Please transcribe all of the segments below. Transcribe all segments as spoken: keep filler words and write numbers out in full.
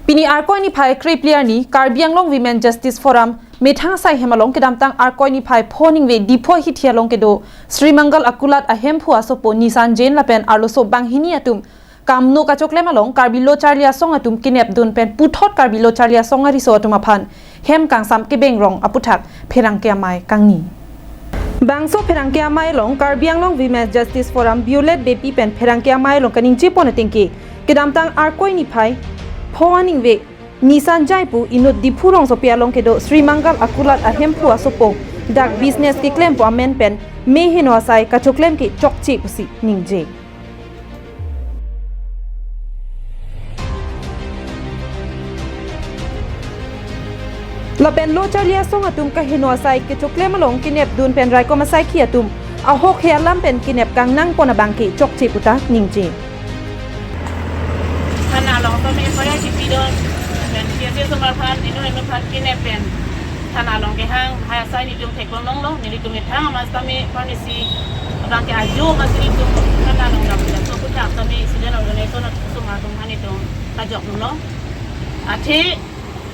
Pini Arkoi niphai krephli arni Karbi Anglong Women Justice Forum methang asai hem along kedamtang Arkoi niphai pho ningve Diphu ahithi along kedo Sri Mangal Akulat ahemphu asopo Nisan Jain lapen arloso banghini atum kamno kachoklem along Karbi Lo Charli Asong atum kenepdun pen puthot Karbi Lo Charli Asong ariso atum aphan hem kangsam kebeng rong aputhak pherangke amei kangni. Bangso pherangke amei along Karbi Anglong Women Justice Forum Violet Beypi pen pherangke amei along kaningje pon atengke kedamtang Arkoi niphai pho aningve Nisan Jain pu inut Diphu rongsopi along kedo Sri Mangal Akulat ahemphu asopo dak business keklempo amen pen me heno asai kachoklem ke chokche pusi ningje. Lapen Lo Charli Asong atum kaheno asai kechoklem along kenepdun pen raikom asaikhi atum ahokhe alam pen kenep kangnang pon abangke chokche puta ningje. Thana along tame F I R chipidon, pen P S A asomar aphan, inut inut aphan kenep pen thana along kehang, lahai asai nelitum theklong longlo, nelitum methang amas tame pharmacy abangke ajo amas nelitum thana along dam, laso aputhak tame student organization asomar atum aphan nelitum kajok longlo. Athe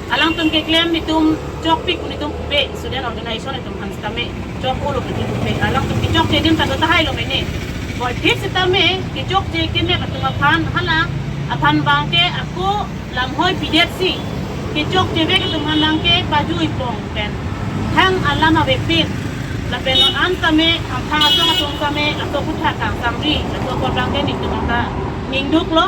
alangtum keklem nelitum chokpik, nelitum pupe student organization atum aphan sitame chok-olo, nelitum pupe. Alangtum kechokche adim ta do tahai lo mene. Boy phit sitame kechokche kenep atum aphan hala aphan abangke ako lamhoi pidetsi kechokche vek atum aphan abangke pajui pong pen thang alam avepin. Lapen non an tame hamphang asong atum tame laso aputhak kangsamri, laso apor abangke nelitum ta ningduklo.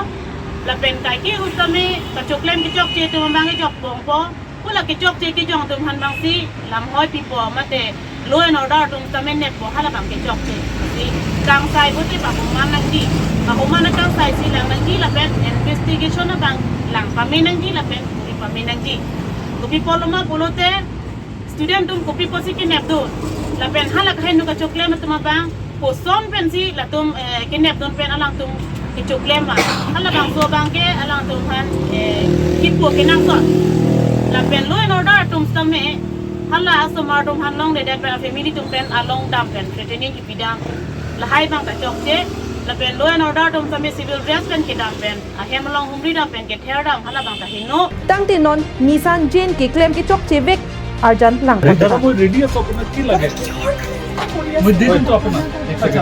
Lapen kaike ahut tame kachoklem kechokche atum abangke jok pongpo. Pu la kechokche kejong atum aphan abangsi lamhoi pipo mate law and order atum tame neppo, hala abangke chokche. Si kangsai pulote pakuman nangji. Pakuman akangsaisi lang nangji lapen investigation abang lang pame nangji lapen kopi pame nangji. Kopi pulo ma pulote student atum kopi pusi kenepdun. Lapen hala kaheno kachoklem atum abang koson pensi latum, eh, kenepdun pen alangtum kechoklem ma. Hala bangso abangke alangtum aphan, eh, kipu kenangsot. Lapen law and order atum tame hala asomar atum aphan longledet pen family atum pen along dam pen threatening kipidam, lahai abang ta chokche. Lapen law and order atum tame civil dress pen kedam pen ahem along humri dam pen kether dam, hala abang ta heno. Tangte non Nisan Jain keklem kechokche vek arjan lang. দাদা, মই ৰেডি আছো, আপোনাক কি লাগে? মই দি দিম তো আপোনাক। আচ্ছা,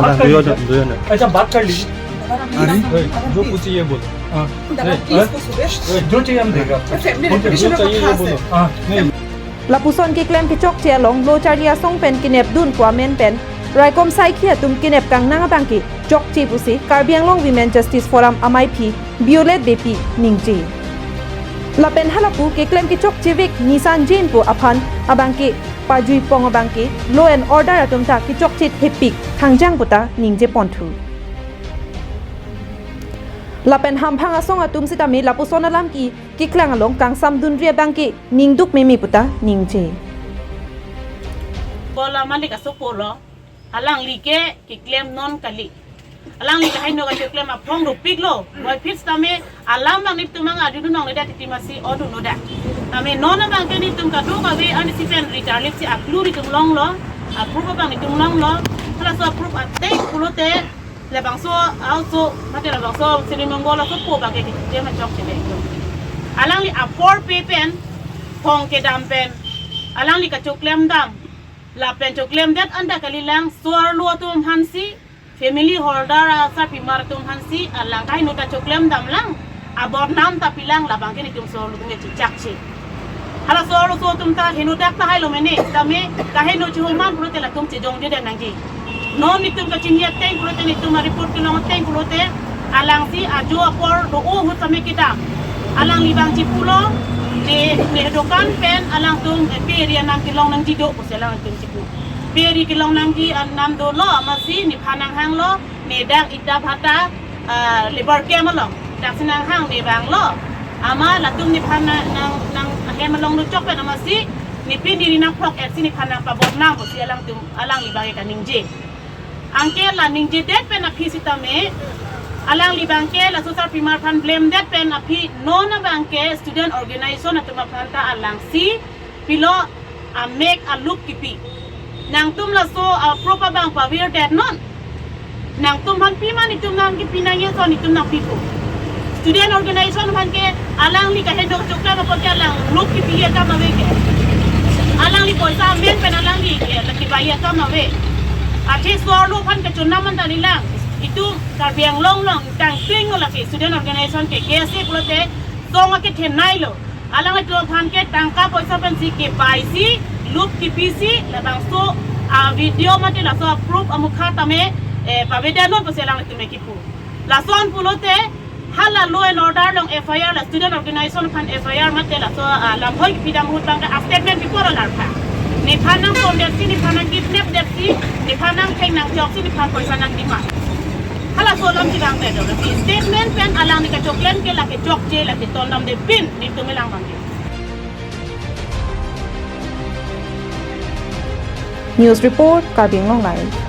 ভাত খালি? দুইজন, দুইজন। আচ্ছা, ভাত খালি? আরে, जो कुछ चाहिए बोलो। हाँ। दादा, प्लीज, कुछ दे। जो चाहिए हम देगा। फैमिली रिलेशन में কথা আছে। हाँ, नहीं। Lapuson keklem kechokche along Lo Charli Asong pen kenepdunpo amen pen raikom asaikhi atum kenep kangnang abangke chokche pusi Karbi Anglong Women Justice Forum amaiphi Violet Beypi ningje. Lapen halapu keklem kechokche vek Nisan Jain pu aphan abangke pajui pong abangke law and order atum ta kechokche thepik thangjang puta ningje ponthu. Lapen hamphang asong atum sitame lapuson alam ke keklang along kangsamdunri abangke ningduk meme puta ningje. Bola malik asopo lo, alangli ke keklem non kali. Alangli kaheno kachoklem aphong dopiklo. Boy phit tame alam abang nelitum abang adudun longledet titi masi odun noda. Tame non abangke nelitum kadokave ani sipen return lipsi a-clue nelitum longlo. A-proof abang nelitum longlo. Halaso a-proof ateng pulote labangso also mate labangso Sri Mangal asopo abangke keklem achokche le. Alangli apor pe pen, phong kedam pen, alangli kachoklem dam. Lapen choklemdet anta kalilang, so-arlo atum aphansi, family holder asarpimar atum aphansi, alang kaheno ta choklem damlang, abodnam ta pilang, labangke nelitum so-arlo atum chechakche. Hala so-arlo so atum ta henodak tahai lo mene, tame kaheno chihomam pulote latum chejongjedet nangji. Non nelitum kachini ateng pulote nelitum a-report kelong ateng pulote, alangsi ajo apor do-o ahut tame kedam. Alangli abang chipulo, ne, ne dokan pen alangtum, eh, pe ri anam kelong nangji do pusi alangtum chipu. Pe ri kelong nangji anam dolo, amatsi nephan nanghanglo, ne dak ita bhata, ah, labour camp along. Daksi nanghang ne vanglo. Amat latum nephan nang, nang, nang hem along dochok pen amatsi, ne pini ri nangphrok-etsi nephan nangpabodnam pusi alangtum, alangli abangke kaningje. Anke la ningjedet pen aphi sitame, alangli abangke laso sarpimar aphan blamedet pen aphi non abangke student organization atum aphan ta alangsi pilo amek alup kipi. Nangtum laso a-proof abang pavirdet non. Nangtum aphan pima nelitum nangkipi nangji ason nelitum nangpipo. Student organization aphan ke alangli Kipi akam ave ke. Alangli poisa amen pen alangli ke, lake bai akam ave. Athe so-arlo aphan kechonam anta nilang. Itum Karbi Anglong along tangting lo lake student organization ke, K S A pulote song akethenei lo. Alanglitum aphan ke tangka poisa pensi kebai si, lup kipi si, labangso a-video mate laso a-proof amukha tame, eh, pavedet non pusi alanglitum kipu. Lason pulote, hala law and order along F I R, la student organization aphan F I R mate laso, ah, lamhoi kipidam ahut abang ke a-statement bipor alarpha. Nephan nangpondetsi, nephan nangkidnapdetsi, nephan nangtheng nangthiaksi, nephan poisa nangdima. Halaso alam si bang kedo. Statement pen alangli kachoklem ke lake chokche, lake tondamde pin, netum kelang abang ke. News report, Karbi Anglong Live.